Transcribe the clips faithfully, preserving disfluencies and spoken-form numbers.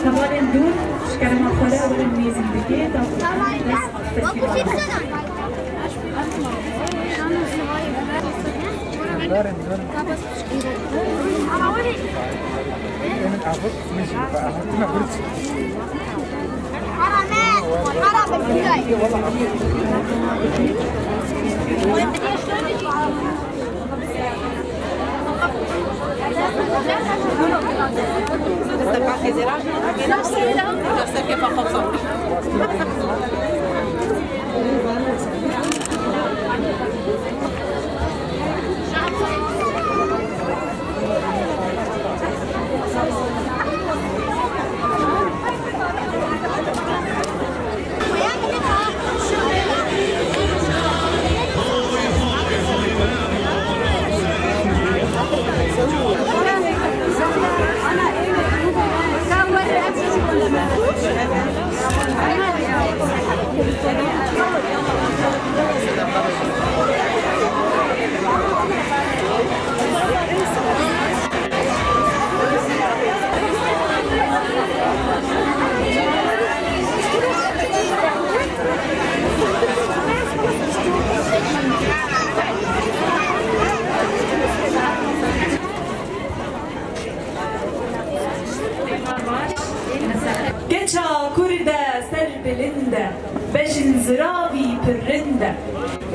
Hevalên dûr ji kerema xwe re werin nêzî dikê, da dest festîvalê. Keça Kurd e serbilind e, bejn ziravî pir rind e.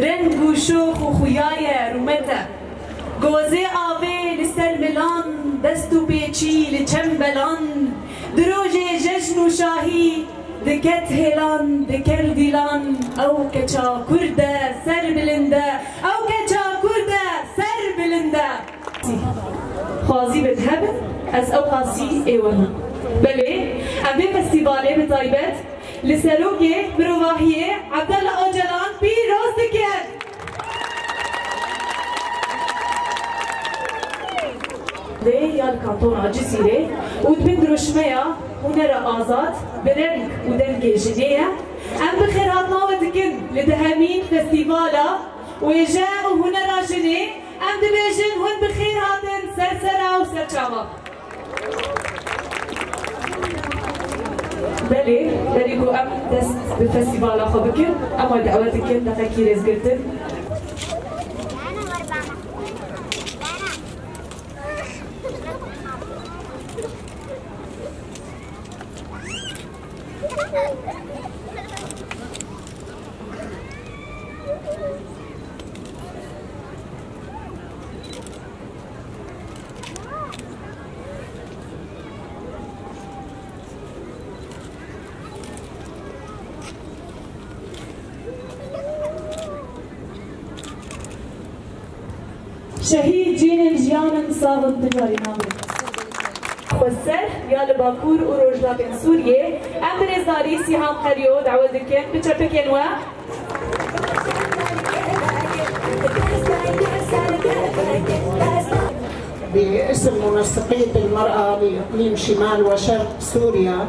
Reng û şox û xuya ye rûmet e. Gozê avê li ser milan, dest û pêçî li çembelan. Di rojê jejn û şahî diket hêlan, diker dîlan. Ew keça Kurd e serbilind e, ew keça Kurd e serbilind e. Xwazî bin hebin, ez ew qasî ê we me. Belê, em vê festîvalê bi taybet li serokê mirovahiyê Abdullah Ocalan pîroz dikin. Dê ya li Kantona Cizîrê û di bin dirûşmeya Hunera Azad bi reng û dengê jinê ye. Em bi xêrhatina we dikin li dehemîn festîvala wêje û hunera jinê. Em dibêjin hûn bi xêr hatin ser sera û ser çava. Belê, berî ku em dest bi festîvala xwe bikin, em we dawet dikin deqekî rêzgirtin. Şehîd cînin jiyanin savin tu carî nabin. Xweser ya li Bakur û Rojhilatên Sûriyê, em bi rêzdarî Sîhan Qeriyo dawet dikin, bi çepikên we. باسم منسقية المرأة لإقليم شمال وشرق سوريا،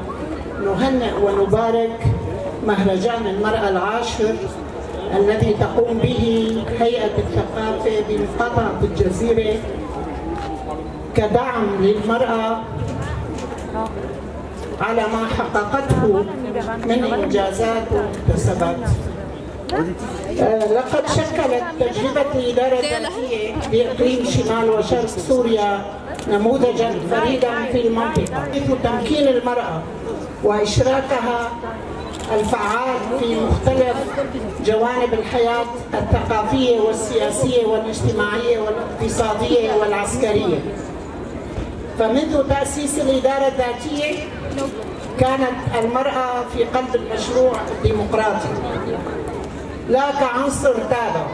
نهنئ ونبارك مهرجان المرأة العاشر الذي تقوم به هيئة الثقافة بالقطر بالجزيرة كدعم للمرأة على ما حققته من إنجازات ومكتسبات. آه، لقد شكلت تجربة الإدارة الذاتية لإقليم شمال وشرق سوريا نموذجا فريدا في المنطقة، حيث تمكين المرأة وإشراكها الفعال في مختلف جوانب الحياة الثقافية والسياسية والاجتماعية والاقتصادية والعسكرية. فمنذ تأسيس الإدارة الذاتية كانت المرأة في قلب المشروع الديمقراطي، لا كعنصر تابع،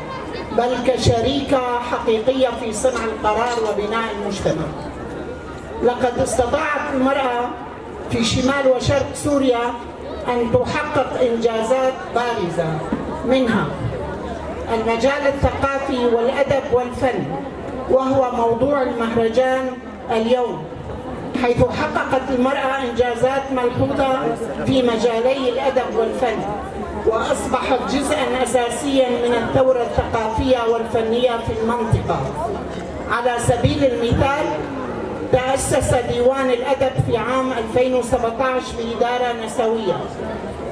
بل كشريكة حقيقية في صنع القرار وبناء المجتمع. لقد استطاعت المرأة في شمال وشرق سوريا أن تحقق إنجازات بارزة، منها المجال الثقافي والأدب والفن، وهو موضوع المهرجان اليوم، حيث حققت المرأة إنجازات ملحوظة في مجالي الأدب والفن، وأصبحت جزءا أساسيا من الثورة الثقافية والفنية في المنطقة. على سبيل المثال، تأسس ديوان الأدب في عام ألفين وسبعتاش بإدارة نسوية،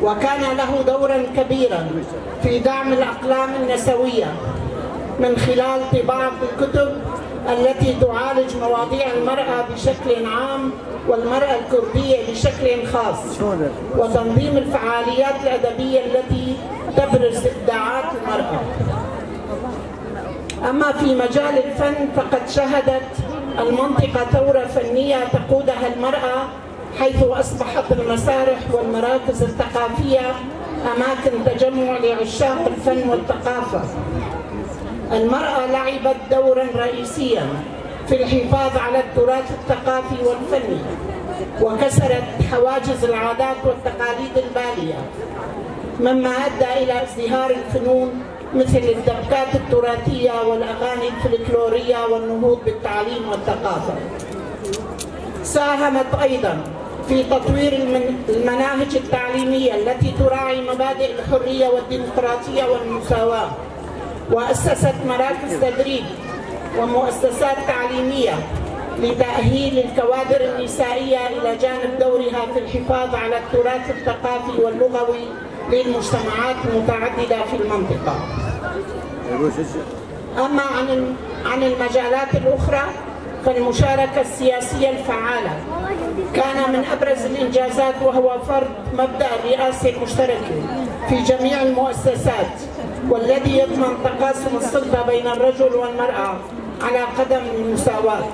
وكان له دورا كبيرا في دعم الأقلام النسوية من خلال طباعة الكتب التي تعالج مواضيع المرأة بشكل عام والمرأة الكردية بشكل خاص، وتنظيم الفعاليات الأدبية التي تبرز إبداعات المرأة. أما في مجال الفن فقد شهدت المنطقة ثورة فنية تقودها المرأة، حيث أصبحت المسارح والمراكز الثقافية أماكن تجمع لعشاق الفن والثقافة. المرأة لعبت دورا رئيسيا في الحفاظ على التراث الثقافي والفني، وكسرت حواجز العادات والتقاليد البالية، مما أدى إلى ازدهار الفنون مثل الدبكات التراثية والأغاني الفلكلورية والنهوض بالتعليم والثقافة. ساهمت أيضا في تطوير المن-، المناهج التعليمية التي تراعي مبادئ الحرية والديمقراطية والمساواة، وأسست مراكز تدريب ومؤسسات تعليمية لتأهيل الكوادر النسائية إلى جانب دورها في الحفاظ على التراث الثقافي واللغوي للمجتمعات المتعددة في المنطقة. أما عن الم-، عن المجالات الأخرى، فالمشاركة السياسية الفعالة كان من أبرز الإنجازات، وهو فرض مبدأ الرئاسة المشتركة في جميع المؤسسات، والذي يضمن تقاسم السلطة بين الرجل والمرأة على قدم المساواة،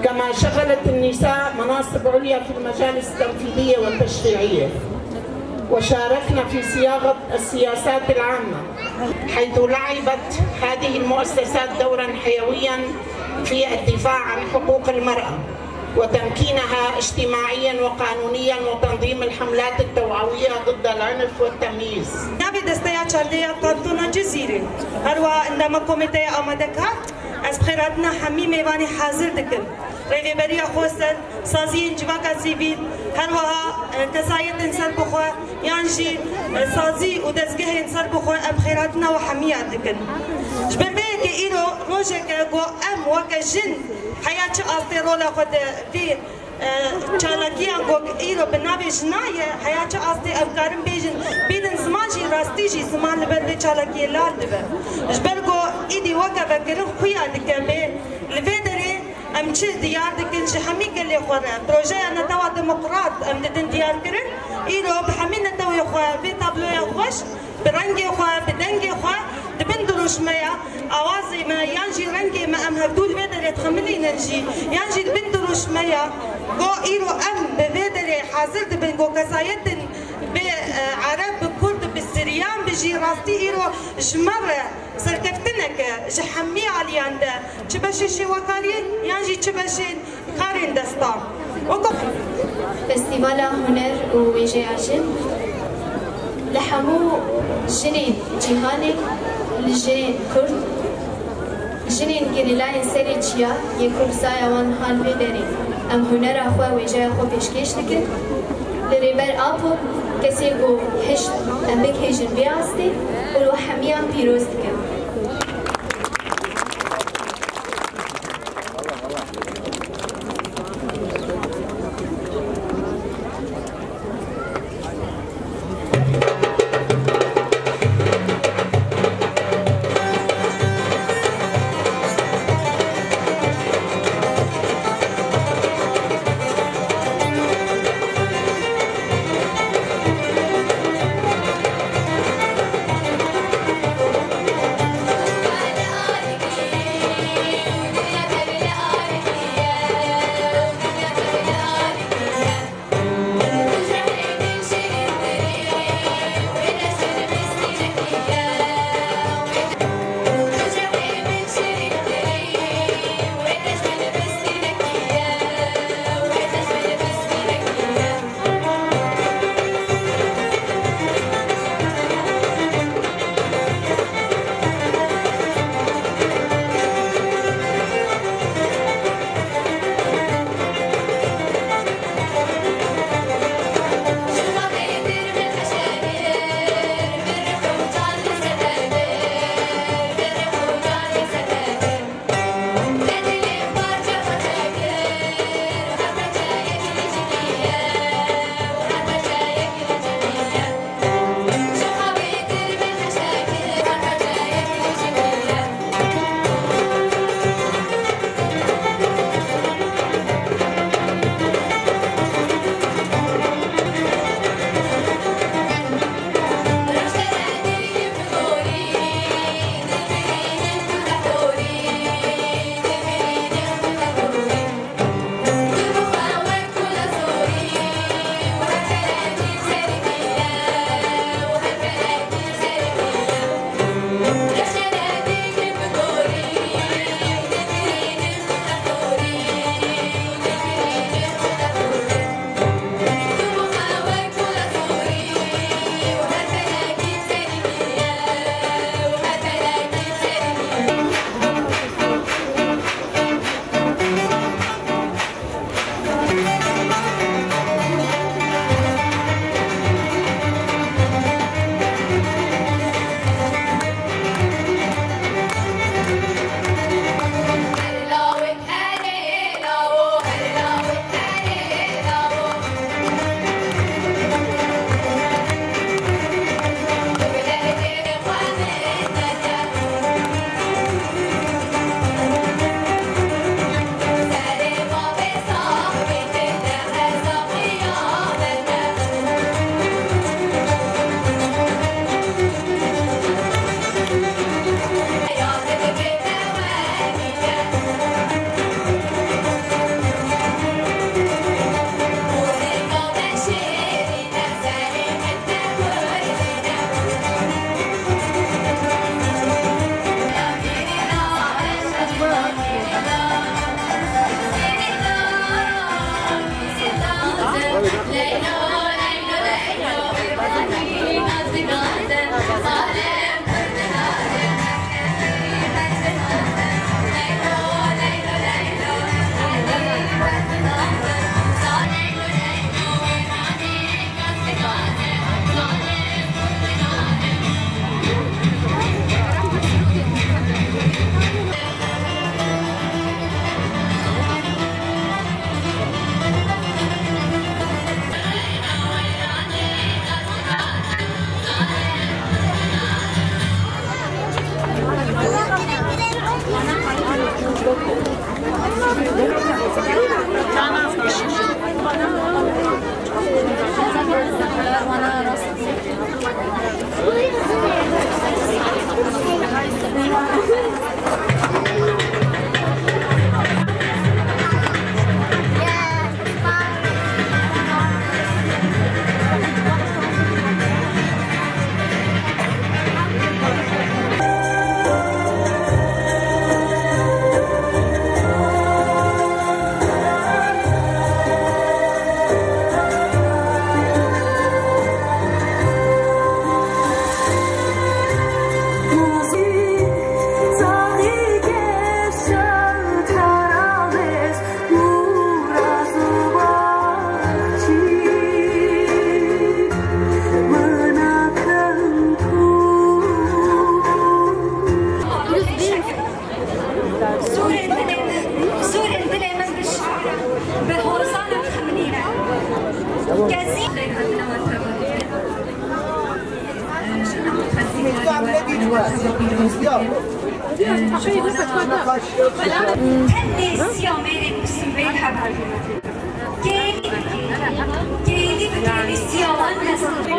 كما شغلت النساء مناصب عليا في المجالس التنفيذية والتشريعية، وشاركن في صياغة السياسات العامة، حيث لعبت هذه المؤسسات دورا حيويا في الدفاع عن حقوق المرأة وتمكينها اجتماعيا وقانونيا وتنظيم الحملات التوعوية ضد العنف والتمييز. Navê desteya çardeh ya Kantona Cizîrê, her wiha endama komîteya amadekar, ez bi xêrhatina hemî mêvanê hazir dikim. Rêveberiya xweser, saziyên civaka sivîl, her wiha, e, kesayetên serbixwe yan jî, e, sazî û dezgehên serbixwe em xêrhatina we hemiya dikin. Ji ber vê yekê îro rojek e ku em weke jin heya çi astê rola xwe di vê, e, çalakiyan ku îro bi navê jina ye, heya çi astê em karin bêjin, bînin ziman jî, rastî jî ziman li ber vê çalakiyê lal dibe. Ji ber ku îdî weke vekirin xuya dike bê, li vê derê em çi diyar dikin ji hemî gelê xwe re? Projeya Netewa Demokrat em didin diyarkirin. Îro bi hemî netewê xwe vê tabloya xweş, bi rengê xwe, bi dengê xwe, di bin dirûşmeya awazê me yan jî rengê me em hevdû li vê derê dixemilînin jî, yan jî di bin dirûşmeya ku îro em bi vê derê hazir dibin ku kesayetên bi, e, ereb, bi kurd, bi siryan bi jî rastî îro ji me re serkeftineke ji hemî aliyan de, çi beşê şêwekariyê yan jî çi beşên karên destan. Wekî Festîvala Huner û Wêjeya Jin li hemû jinên cîhanê, li jinên Kurd, jinên gerîlayên serê çiya yê ku li saya wan niha li vê derê em hunera xwe, wêjeya xwe pêşkêş dikin. Li Rêber Apo, kesê ku hişt em bigihêjin vê astê û li we hemiyan pîroz dikim. Tenê siya mêrê bi simbêl hebû. Kêlî bi kêlî, kêlî bi kêlî siya wan nesibê.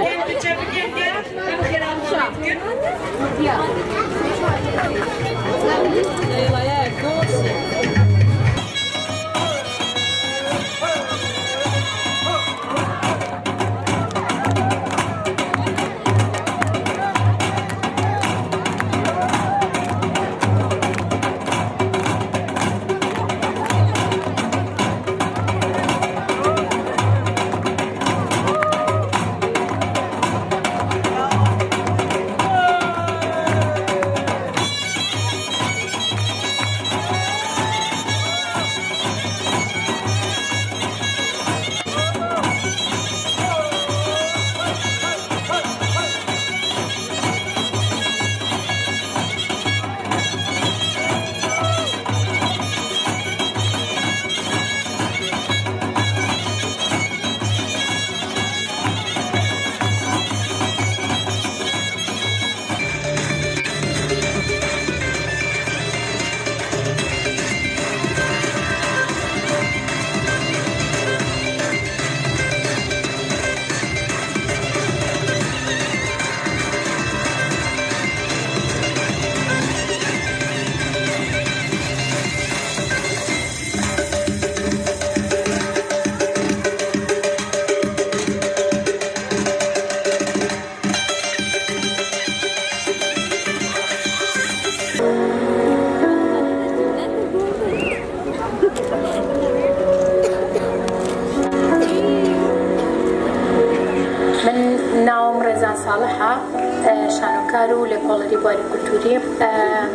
Min navim Reza Salih e, e, şanokar û lêkolînê buwarê kulturî. E,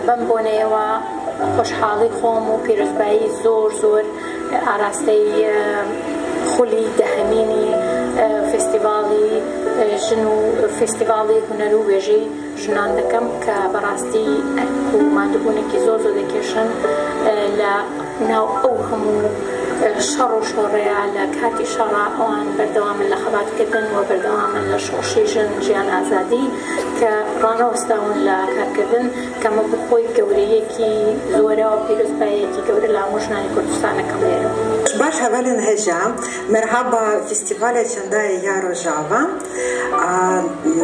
bem bonê êwa xweşhalî xwe û pîrozbayî zor zor, e, arasteyî, e, xulî dehemînî, e, festîvalî, e, jin û festîvalî huner û wêjeyî jinan dikim ke bi rastî erk û madibûnekî zor zor dikêşin, e, li nav ew hemû, e, şer û şoreya li katî şera wan berdewam in li xebatkirin û berdewam in li şoşî jin, jiyan, azadî ke ranewestawin li karkirin ke me bi xwe gewreyekî zor e û pîrozbayiyekî gewre li hemû jinanê Kurdistanê kemêre. Baş hevalên hêja, merhaba Festîvalê Çandayê ya Rojava. A, m,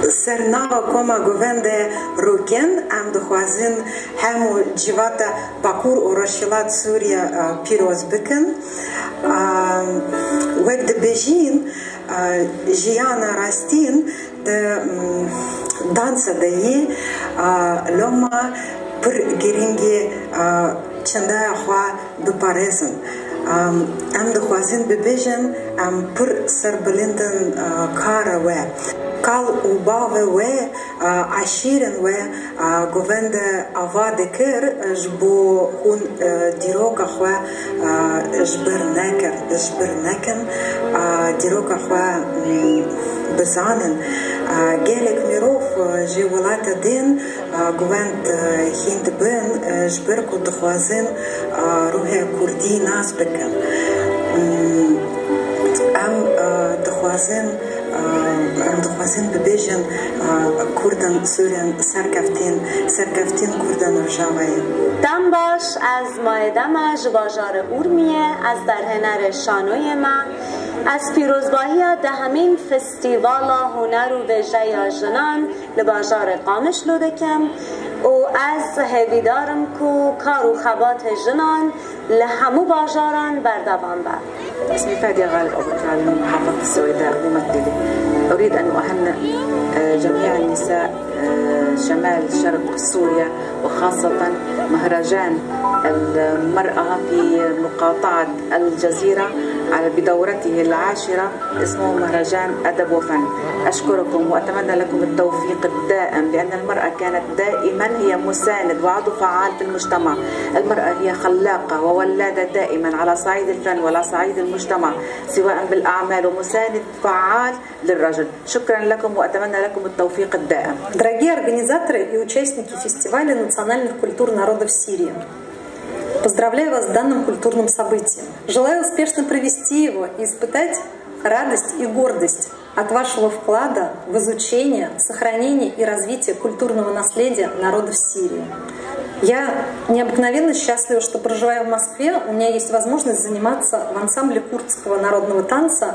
Ser nava Koma Govende Rûkin, em dixwazin hemû civata Bakur û Rojhilat Sûriye, e, pîroz bikin. E, wek dibêjin, e, jiyana rastîn di, mm, dansa de yî, e, loma pir girîng e, e, çandaya xwe biparêzin. Em, em dixwazin bibêjin, em pir serbilind in, e, kara we. Kal û bavê we, e, eşîrên we, e, govende ava dikir, e, ji bo hûn, e, dîroka xwe, e, ji bir nekir, ji bir nekin, e, dîroka xwe, m, bizanin. E, gelek mirov, e, ji welata din, A, govend, e, hîn dibin, e, ji ber ku dixwazin, a, ruhê kurdî nas bikin. Mm, em, e, dixwazin, e, em dixwazin bibêjin, e, Kurdan Sûriyan serkeftîn, serkeftîn Kurdan Rojavayê. Dem baş, ez Mayedem e, ji bajarê Urmiyê, ez derhênerê şanoyê me. Ez pîrozbahiya dehemîn Festîvala Huner û Wêjeya Jinan li bajarê Qamişlo dikim û ez hêvîdar im ku kar û xebatê jinan li hemû bajaran berdewam be. اسمي فادية غالب أبو ترابي من محافظة السويداء ممثلة. أريد أن أهنئ، آه، جميع النساء، آه، شمال شرق سوريا، وخاصة مهرجان المرأة في مقاطعة الجزيرة على، بدورته العاشرة. اسمه مهرجان أدب وفن. أشكركم وأتمنى لكم التوفيق الدائم، لأن المرأة كانت دائمًا هي مساند وعضو فعال في المجتمع. المرأة هي خلاقة وولادة دائمًا على صعيد الفن وعلى صعيد المجتمع، سواء بالأعمال، ومساند فعال للرجل. شكرًا لكم وأتمنى لكم التوفيق الدائم. Дорогие организаторы и участники фестиваля национальных культур народов Сирии, поздравляю вас с данным культурным событием. Желаю успешно провести его и испытать радость и гордость от вашего вклада в изучение, сохранение и развитие культурного наследия народов Сирии. Я необыкновенно счастлива, что, проживая в Москве, у меня есть возможность заниматься в ансамбле курдского народного танца